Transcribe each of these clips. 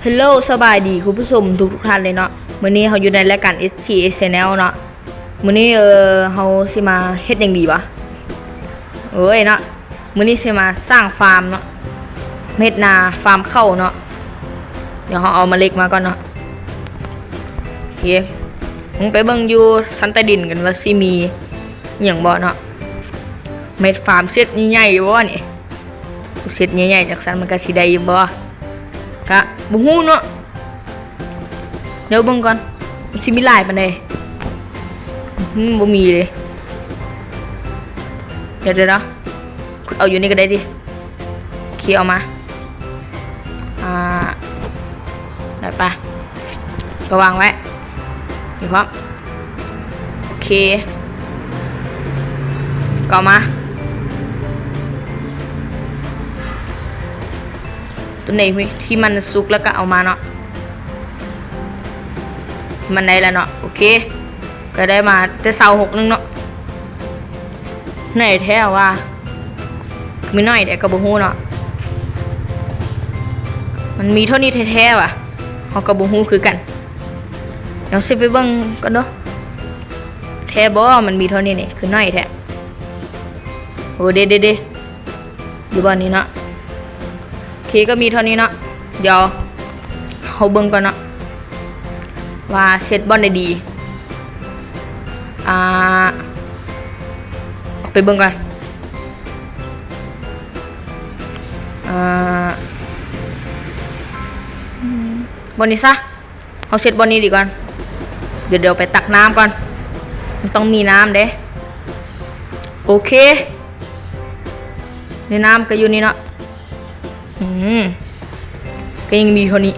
ເຮລໂລ ສະບາຍດີຄຸນຜູ້ຊົມທຸກໆທ່ານເລີຍເນາະ. ມື້ນີ້ເຮົາຢູ່ໃນລາຍການ ເອສ ທີ ເອ Channel ເນາະ. ມື້ນີ້ ເອີ ເຮົາຊິມາເຮັດຫຍັງດີຫວາ? ໂອ້ຍເນາະ ມື້ນີ້ຊິມາສ້າງຟາມເນາະ ເຮັດນາ ຟາມເຂົ້າເນາະ. ດຽວເຮົາເອົາມາເຫຼັກມາກ່ອນເນາະ. ໂອເຄ ເບິ່ງ ໄປເບິ່ງຢູ່ຊັ້ນໃຕ້ດິນກັນວ່າຊິມີຫຍັງບໍ່ເນາະ. ແມ່ນຟາມເຊັດໃຫຍ່ໆບໍ່ນີ້? ເຊັດໃຫຍ່ໆ ຈັ່ງຊັ້ນມັນກະຊິໄດ້ຢູ່ບໍ່? ກະບໍ່ຮູ້ເນາະ. ດຽວເບິ່ງກ່ອນ ຊິມີຫຼາຍປານໃດ. ອືມ ບໍ່ມີເລີຍ. ດຽວໆ ຂຸດເອົາຢູ່ນີ້ກະໄດ້ຕິ. ໂອເຄ ເອົາມາ ອ່າ ໄດ້ປະ ກະວາງໄວ້ ນີ້ພ້ອມ. ໂອເຄ ກະເອົາມາ ໂຕໃດທີ່ມັນສຸກແລ້ວກະເອົາມາເນາະ. ມັນໄດ້ແລ້ວເນາະ. ໂອເຄ ກະໄດ້ມາແຕ່ຊາວຫົກໜຶ່ງເນາະ. ໃນແທ້ວ່າມີໜ້ອຍໃດກະບໍ່ຮູ້ເນາະ. ມັນມີເທົ່ານີ້ແທ້ໆຫວາ? ເຮົາກະບໍ່ຮູ້ຄືກັນ. ດຽວຊິໄປເບິ່ງກ່ອນເດີ້ ແທ້ບໍ່? ມັນມີເທົ່ານີ້ນີ້ ຄືໜ້ອຍແທ້. ໂອ ເດ ເດ ເດ ຢູ່ບ່ອນນີ້ເນາະ. ໂອເຄ ກະມີເທົ່ານີ້ເນາະ. ດຽວເຮົາເບິ່ງກ່ອນເນາະ ວ່າເຊັດບ່ອນໃດດີ. ອ່າ ອອກໄປເບິ່ງກ່ອນ. ອ່າ ບ່ອນນີ້ຊະ. ເຮົາເຊັດບ່ອນນີ້ດີກ່ອນ. ດຽວ ດຽວໄປຕັກນ້ຳກ່ອນ. ມັນຕ້ອງມີນ້ຳເດ້. ໂອເຄ ໃນນ້ຳກະຢູ່ນີ້ເນາະ. ອືມ ກະຍັງມີເທົ່ານີ້.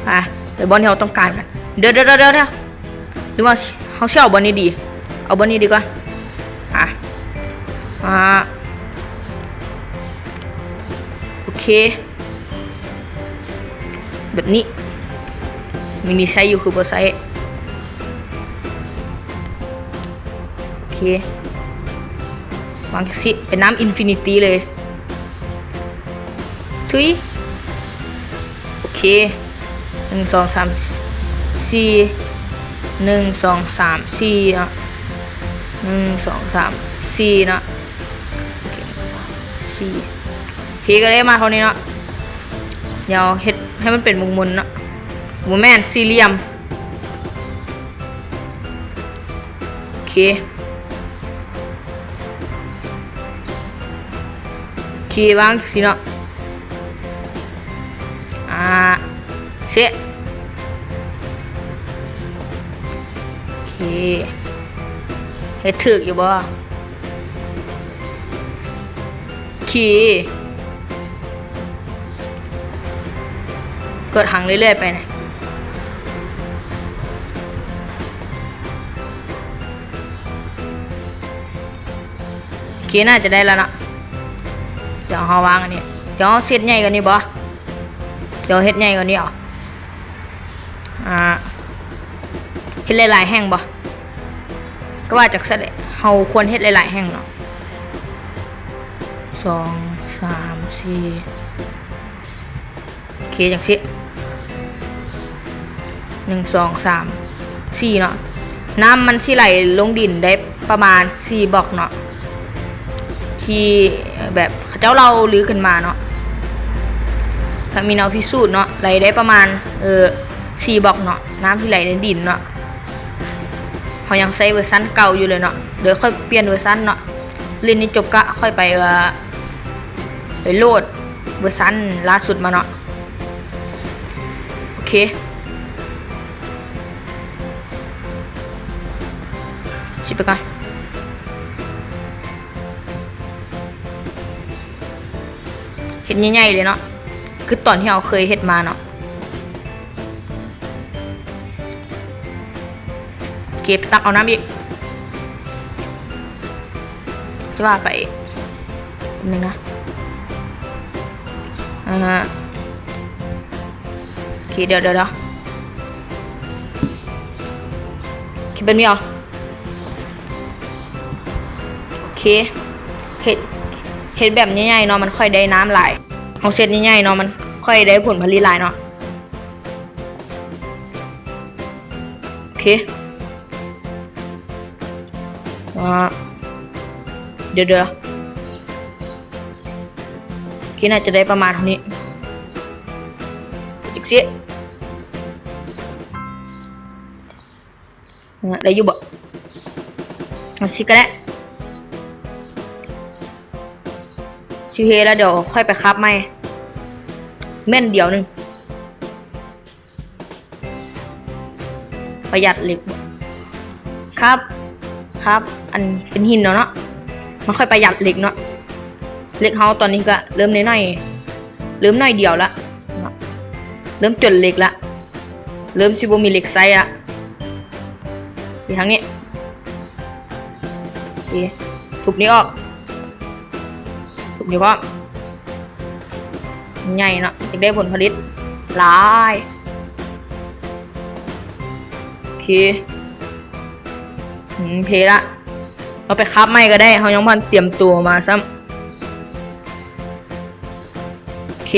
ໄປ ໄປບ່ອນທີ່ເຮົາຕ້ອງການກັນ. ດຽວ ດຽວ ດຽວ ດຽວ ຫຼືວ່າເຮົາຊິເອົາບ່ອນນີ້ດີ? ເອົາບ່ອນນີ້ດີກວ່າ. ອາ ອາ ໂອເຄ ແບບນີ້ ມີນີ້ໃຊ້ຢູ່ຄືບໍ່ໃຊ້. ໂອເຄ ວາງຈັ່ງຊີ້ ເປັນນ້ຳອິນຟິນິຕີເລີຍ. ທຸຍ ໂອເຄ ໜຶ່ງ ສອງ ສາມ ສີ່ ໜຶ່ງ ສອງ ສາມ ສີ່ເນາະ. ໜຶ່ງ ສອງ ສາມ ສີ່ເນາະ. ໂອເຄ ສີ່ ໂອເຄ ກະໄດ້ມາເທົ່ານີ້ເນາະ. ດຽວເຮັດໃຫ້ມັນເປັນວົງມົນເນາະ ບໍ່ແມ່ນ ສີ່ຫຼ່ຽມ. ໂອເຄ ໂອເຄ ວາງຊີ້ເນາະ. ອາ ເຊະ ໂອເຄ ເຮັດຖືກຢູ່ບໍ່? ໂອເຄ ກວດຫາງເລື້ອຍໆໄປນະ. ໂອເຄ ໜ້າຈະໄດ້ແລ້ວເນາະ. ດຽວເຮົາວາງອັນນີ້ ດຽວເຮົາເຊັດໃຫຍ່ກວ່ານີ້ບໍ່? ດຽວເຮັດໃຫຍ່ກວ່ານີ້ເອົາ. ອາ ເຮັດຫຼາຍໆແຫ່ງບໍ່? ກະວ່າຈັ່ງຊັ້ນແຫຼະ ເຮົາຄວນເຮັດຫຼາຍໆແຫ່ງເນາະ. ສອງ ສາມ ສີ່ ໂອເຄ ຈັ່ງຊີ້ ໜຶ່ງ ສອງ ສາມ ສີ່ເນາະ. ນ້ຳມັນຊິໄຫຼລົງດິນໄດ້ປະມານສີ່ບລັອກເນາະ ທີ່ແບບເຂົາເຈົ້າເລົ່າລືກັນມາເນາະ. ກະມີແນວພິສູດເນາະ ໄຫຼໄດ້ປະມານ ເອີ ສີ່ບລັອກເນາະ ນ້ຳທີ່ໄຫຼໃນດິນເນາະ. ເຮົາຍັງໃຊ້ເວີຊັນເກົ່າຢູ່ເລີຍເນາະ ດຽວຄ່ອຍປ່ຽນເວີຊັນເນາະ. ຫຼິ້ນນີ້ຈົບກະຄ່ອຍໄປ ເອີ ໄປໂຫຼດເວີຊັນລ່າສຸດມາເນາະ. ໂອເຄ ຊິບໄປກ່ອນ. ເຮັດໃຫຍ່ໆເລີຍເນາະ ຄືຕອນທີ່ເຮົາເຄີຍເຮັດມາເນາະ. ເກັບ ຕັກເອົານ້ຳອີກ ຈະວ່າໄປ ແປັບໜຶ່ງນະ. ເອີ ໂອເຄ ດຽວ ດຽວ ດຽວ ເກັບແບບນີ້ເອົາ. ໂອເຄ ເຮັດ ເຮັດແບບໃຫຍ່ໆເນາະ ມັນຄ່ອຍໄດ້ນ້ຳຫຼາຍ. ເອົາເຊັດໃຫຍ່ໆເນາະ ມັນຄ່ອຍໄດ້ຜົນຜະລິດຫຼາຍເນາະ. ໂອເຄ ອ່າ ດຽວໆ ໂອເຄ ໜ້າຈະໄດ້ປະມານເທົ່ານີ້ ຈັກຊິ ໄດ້ຢູ່ບໍ່? ເອົາຊິກະແຫຼະ ຊິເພແລ້ວ ດຽວຄ່ອຍໄປຄາບໃໝ່ ແມ່ນດຽວໜຶ່ງ. ປະຢັດເຫຼັກ ຄາບ ຄາບອັນເປັນຫີນເນາະ ເນາະ ມັນຄ່ອຍປະຢັດເຫຼັກເນາະ. ເຫຼັກເຮົາຕອນນີ້ກະເລີ່ມນ້ອຍໆ ເລີ່ມໜ້ອຍດຽວລະເນາະ ເລີ່ມຈົນເຫຼັກລະ ເລີ່ມຊິບໍ່ມີເຫຼັກໃຊ້ລະ. ຢູ່ທາງນີ້ ໂອເຄ ທຸບນີ້ອອກ ທຸບນີ້ພ້ອມ ໃຫຍ່ເນາະ ຈຶ່ງໄດ້ຜົນຜະລິດຫຼາຍ. ໂອເຄ ອືມ ເພລະ ເຮົາໄປຄາບໃໝ່ກະໄດ້ ເຮົາຍັງບໍ່ທັນຕຽມຕົວມາຊ້ຳ. ໂອເຄ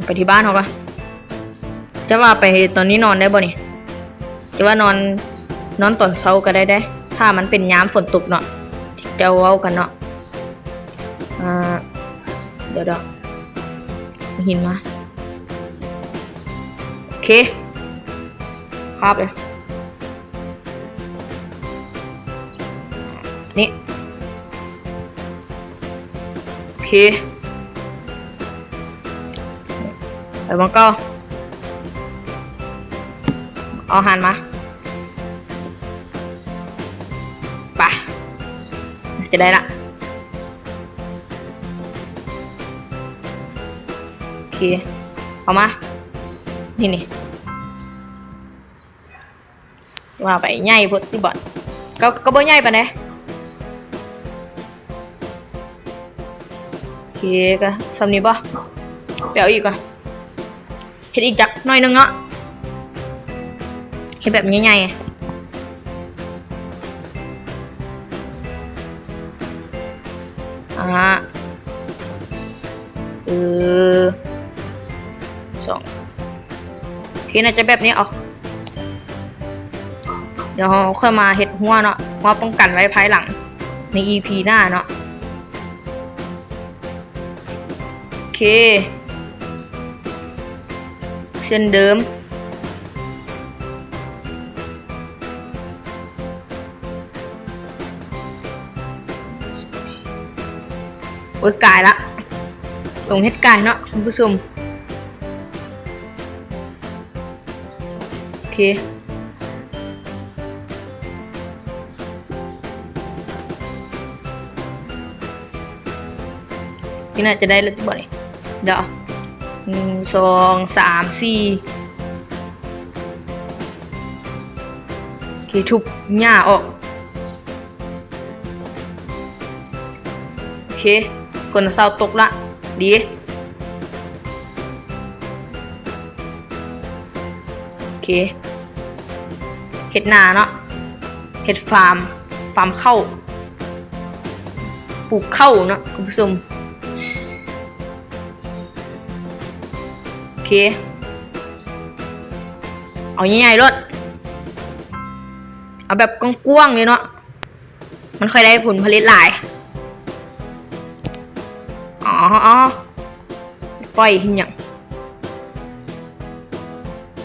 ໄປທີ່ບ້ານເຮົາກະ ຈະວ່າໄປຕອນນີ້ນອນໄດ້ບໍ່ນີ້? ຈະວ່ານອນ ນອນຕອນເຊົ້າກະໄດ້ເດ້ ຖ້າມັນເປັນຍາມຝົນຕົກເນາະ ທີ່ເຈົ້າເວົ້າກັນເນາະ. ອ່າ ດຽວໆ ເອົາຫີນມາ ໂອເຄ ຄາບເລີຍ. ນີ້ ໂອເຄ ໄປໝ່ອງເກົ່າ ເອົາຫານມາ ໄປ ຈະໄດ້ລະ. ໂອເຄ ເອົາມາ ນີ້ໆ ວ່າໄປໃຫຍ່ໂພດຕິບອດ ກະ ກະບໍ່ໃຫຍ່ປານໃດ. ໂອເຄ ກະສ່ຳນີ້ບໍ່ ໄປເອົາອີກກ່ອນ ເຮັດອີກຈັກໜ້ອຍໜຶ່ງເນາະ ເຮັດແບບໃຫຍ່ໆ ອ່າ ເອີ ສອງ ໂອເຄ ໜ້າຈະແບບນີ້ເອົາ ດຽວເຮົາຄ່ອຍມາເຮັດຮົ້ວເນາະ ຮົ້ວປ້ອງກັນໄວ້ພາຍຫຼັງ ໃນອີພີໜ້າເນາະ. ໂອເຄ ເຊັ່ນເດີມ ໂອ້ຍ ກາຍລະ ລົງເຮັດກາຍເນາະ ທ່ານຜູ້ຊົມ. ໂອເຄ ນີ້ໜ້າຈະໄດ້ແລ້ວຕິບໍ່ນີ້ ດຽວ ໜຶ່ງ ສອງ ສາມ ສີ່ ໂອເຄ ທຸບຫຍ້າອອກ. ໂອເຄ ຝົນເຊົາຕົກລະ ດີ ໂອເຄ ເຮັດນາເນາະ ເຮັດຟາມ ຟາມເຂົ້າ ປູກເຂົ້າເນາະ ທ່ານຜູ້ຊົມ. ໂອເຄ ເອົາໃຫຍ່ໆໂລດ ເອົາແບບກວ້າງໆເລີຍເນາະ ມັນຄ່ອຍໄດ້ຜົນຜະລິດຫຼາຍ. ອໍ ອໍ ປ່ອຍເຮັດຫຍັງ?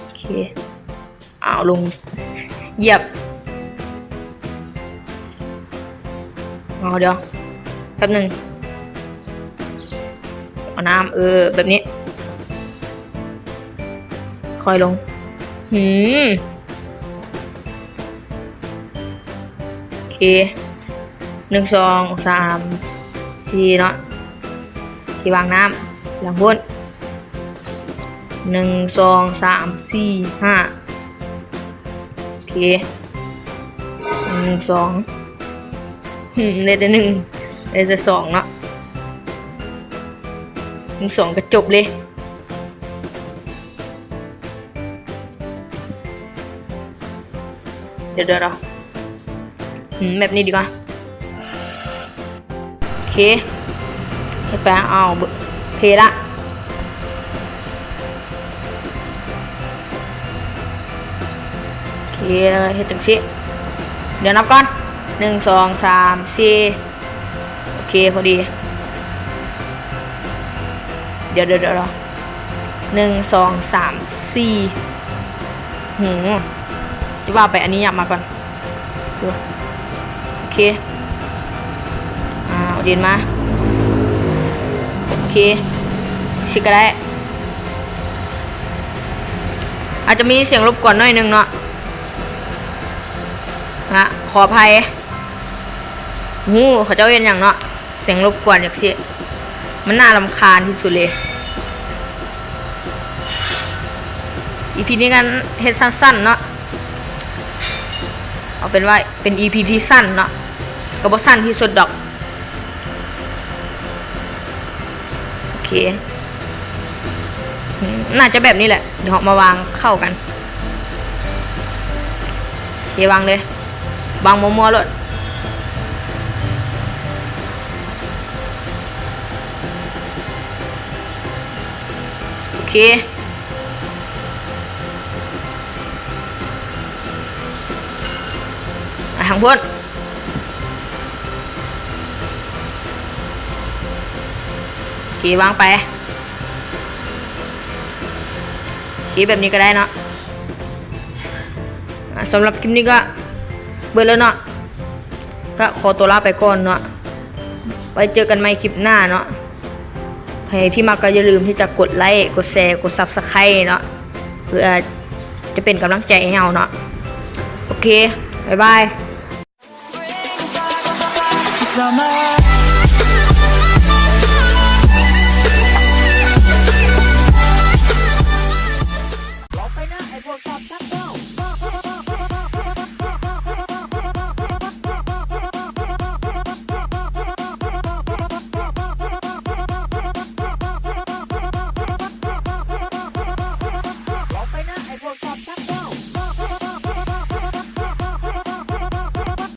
ໂອເຄ ເອົາລົງຢຽບ. ອໍ ດຽວ ແປັບໜຶ່ງ ເອົານ້ຳ ເອີ ແບບນີ້ ຄ່ອຍລົງ. ຫືມ ໂອເຄ ໜຶ່ງ ສອງ ສາມ ສີ່ເນາະ ທີ່ວາງນ້ຳ ຫຼັງພຸ້ນ ໜຶ່ງ ສອງ ສາມ ສີ່ ຫ້າ ໂອເຄ ໜຶ່ງ ສອງ ຫືມ ໄດ້ແຕ່ໜຶ່ງ ໄດ້ແຕ່ສອງເນາະ ໜຶ່ງ ສອງ ກະຈົບເລີຍ. ດຽວໆ ອືມ ແບບນີ້ດີກວ່າ. ໂອເຄ ເຄ ເຮັດໄປ ເອົາ ເພລະ ໂອເຄ ເຮັດຈັ່ງຊີ້ ດຽວນັບກ່ອນ ໜຶ່ງ ສອງ ສາມ ສີ່ ໂອເຄ ພໍດີ ດຽວ ດຽວ ດຽວ ໜຶ່ງ ສອງ ສາມ ສີ່ ຫື ຈະວ່າໄປ ອັນນີ້ຫຍັບມາກ່ອນ ໂອເຄ ອ່າ ເອົາດິນມາ ໂອເຄ ຊິກະໄດ້ ອາດຈະມີສຽງລົບກວນໜ້ອຍໜຶ່ງເນາະ ນະ ຂໍອະໄພ ຮູ້ເຂົາເຈົ້າເຮັດຫຍັງເນາະ ສຽງລົບກວນຈັ່ງຊີ້ ມັນໜ້າລຳຄານທີ່ສຸດເລີຍ ອີພີນີ້ກັນເຮັດສັ້ນໆເນາະ ເອົາເປັນວ່າເປັນອີພີທີ່ສັ້ນເນາະ ກໍບໍ່ສັ້ນທີ່ສຸດດອກ ໂອເຄ ໜ້າຈະແບບນີ້ແຫຼະ ດຽວເຮົາມາວາງເຂົ້າກັນ ໂອເຄ ວາງເລີຍ ວາງມົ້ວໆໂລດ ໂອເຄ ໄປທາງພຸ້ນ ໂອເຄ ວາງໄປ ໂອເຄ ແບບນີ້ກໍໄດ້ເນາະ ອ່າ ສຳລັບຄລິບນີ້ກໍເບິດແລ້ວເນາະ ກໍຂໍຕົວລາໄປກ່ອນເນາະ ໄວ້ເຈີກັນໃໝ່ຄລິບໜ້າເນາະ ໃຜທີ່ມັກກໍຢ່າລືມທີ່ຈະກົດໄລ້ ກົດແຊ ກົດຊັບສະໄຄຣບ໌ເນາະ ເພື່ອຈະເປັນກຳລັງໃຈໃຫ້ເຮົາເນາະ ໂອເຄ ບາຍບາຍ.